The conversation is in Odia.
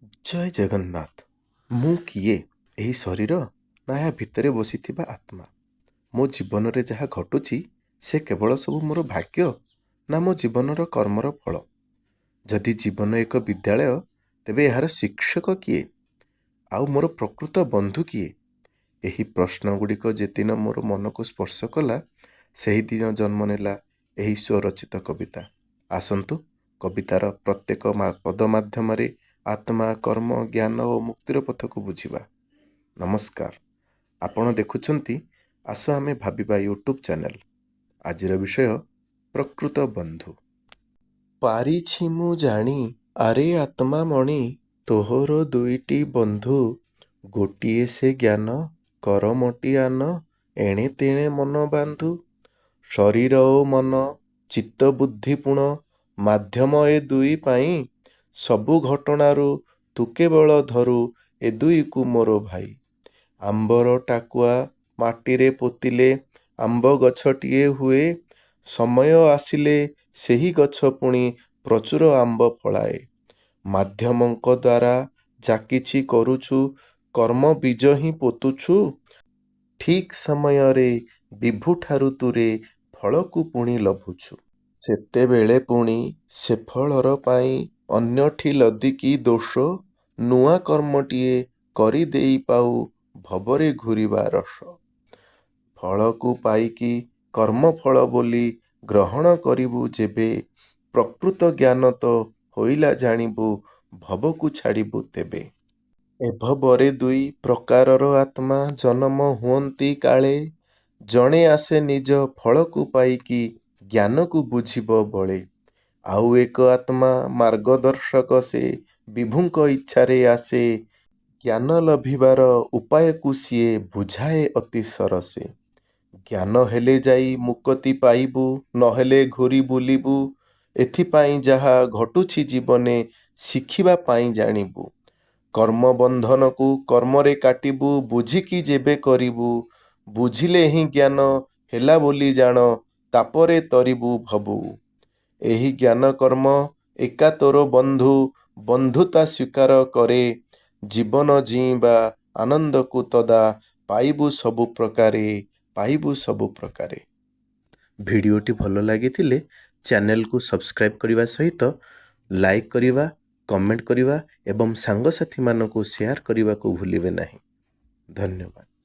ଜୟ ଜଗନ୍ନାଥ। ମୁଁ କିଏ, ଏହି ଶରୀର ନା ଏହା ଭିତରେ ବସିଥିବା ଆତ୍ମା? ମୋ ଜୀବନରେ ଯାହା ଘଟୁଛି ସେ କେବଳ ସବୁ ମୋର ଭାଗ୍ୟ ନା ମୋ ଜୀବନର କର୍ମର ଫଳ? ଯଦି ଜୀବନ ଏକ ବିଦ୍ୟାଳୟ, ତେବେ ଏହାର ଶିକ୍ଷକ କିଏ? ଆଉ ମୋର ପ୍ରକୃତ ବନ୍ଧୁ କିଏ? ଏହି ପ୍ରଶ୍ନଗୁଡ଼ିକ ଯେଦିନ ମୋର ମନକୁ ସ୍ପର୍ଶ କଲା, ସେହିଦିନ ଜନ୍ମ ନେଲା ଏହି ସ୍ୱରଚିତ କବିତା। ଆସନ୍ତୁ କବିତାର ପ୍ରତ୍ୟେକ ପଦ ମାଧ୍ୟମରେ ଆତ୍ମା, କର୍ମ, ଜ୍ଞାନ ଓ ମୁକ୍ତିର ପଥକୁ ବୁଝିବା। ନମସ୍କାର, ଆପଣ ଦେଖୁଛନ୍ତି ଆସ ଆମେ ଭାବିବା ୟୁଟ୍ୟୁବ୍ ଚ୍ୟାନେଲ୍। ଆଜିର ବିଷୟ ପ୍ରକୃତ ବନ୍ଧୁ। ପାରିଛି ମୁଁ ଜାଣି ଆରେ ଆତ୍ମାମଣି, ତୋହର ଦୁଇଟି ବନ୍ଧୁ। ଗୋଟିଏ ସେ ଜ୍ଞାନ, କରମଟି ଆନ, ଏଣେ ତେଣେ ମନ ବାନ୍ଧୁ। ଶରୀର ଓ ମନ, ଚିତ୍ତ ବୁଦ୍ଧି ପୁଣ, ମାଧ୍ୟମ ଏ ଦୁଇ ପାଇଁ। ସବୁ ଘଟଣାରୁ ତୁ କେବଳ ଧରୁ ଏ ଦୁଇକୁ ମୋର ଭାଇ। ଆମ୍ବର ଟାକୁଆ ମାଟିରେ ପୋତିଲେ ଆମ୍ବ ଗଛଟିଏ ହୁଏ। ସମୟ ଆସିଲେ ସେହି ଗଛ ପୁଣି ପ୍ରଚୁର ଆମ୍ବ ଫଳାଏ। ମାଧ୍ୟମଙ୍କ ଦ୍ୱାରା ଯାକିଛି କରୁଛୁ, କର୍ମ ବୀଜ ହିଁ ପୋତୁଛୁ। ଠିକ୍ ସମୟରେ ବିଭୁଠାରୁ ତୁରେ ଫଳକୁ ପୁଣି ଲଭୁଛୁ। ସେତେବେଳେ ପୁଣି ସେ ଫଳର ପାଇଁ ଅନ୍ୟଠି ଲଦିକି ଦୋଷ, ନୂଆ କର୍ମଟିଏ କରିଦେଇ ପାଉ ଭବରେ ଘୂରିବା ରସ। ଫଳକୁ ପାଇକି କର୍ମଫଳ ବୋଲି ଗ୍ରହଣ କରିବୁ ଯେବେ, ପ୍ରକୃତ ଜ୍ଞାନ ତ ହୋଇଲା ଜାଣିବୁ ଭବକୁ ଛାଡ଼ିବୁ ତେବେ। ଏ ଭବରେ ଦୁଇ ପ୍ରକାରର ଆତ୍ମା ଜନମ ହୁଅନ୍ତି କାଳେ। ଜଣେ ଆସେ ନିଜ ଫଳକୁ ପାଇକି ଜ୍ଞାନକୁ ବୁଝିବ ବଳେ। ଆଉ ଏକ ଆତ୍ମା ମାର୍ଗଦର୍ଶକ ସେ ବିଭୁଙ୍କ ଇଚ୍ଛାରେ ଆସେ। ଜ୍ଞାନ ଲଭିବାର ଉପାୟକୁ ସିଏ ବୁଝାଏ ଅତି ସରସେ। ଜ୍ଞାନ ହେଲେ ଯାଇ ମୁକତି ପାଇବୁ, ନହେଲେ ଘୂରି ବୁଲିବୁ। ଏଥିପାଇଁ ଯାହା ଘଟୁଛି ଜୀବନେ ଶିଖିବା ପାଇଁ ଜାଣିବୁ। କର୍ମବନ୍ଧନକୁ କର୍ମରେ କାଟିବୁ ବୁଝିକି ଯେବେ କରିବୁ। ବୁଝିଲେ ହିଁ ଜ୍ଞାନ ହେଲା ବୋଲି ଜାଣ, ତାପରେ ତରିବୁ ଭବୁ। ଏହି ଜ୍ଞାନ କର୍ମ ଏକା ତୋର ବନ୍ଧୁ, ବନ୍ଧୁତା ସ୍ୱୀକାର କରେ। ଜୀବନ ଜୀଇଁବା ଆନନ୍ଦକୁ ତଦା ପାଇବୁ ସବୁ ପ୍ରକାରେ, ପାଇବୁ ସବୁ ପ୍ରକାରେ। ଭିଡ଼ିଓଟି ଭଲ ଲାଗିଥିଲେ ଚ୍ୟାନେଲକୁ ସବସ୍କ୍ରାଇବ୍ କରିବା ସହିତ ଲାଇକ୍ କରିବା, କମେଣ୍ଟ କରିବା ଏବଂ ସାଙ୍ଗସାଥିମାନଙ୍କୁ ସେୟାର କରିବାକୁ ଭୁଲିବେ ନାହିଁ। ଧନ୍ୟବାଦ।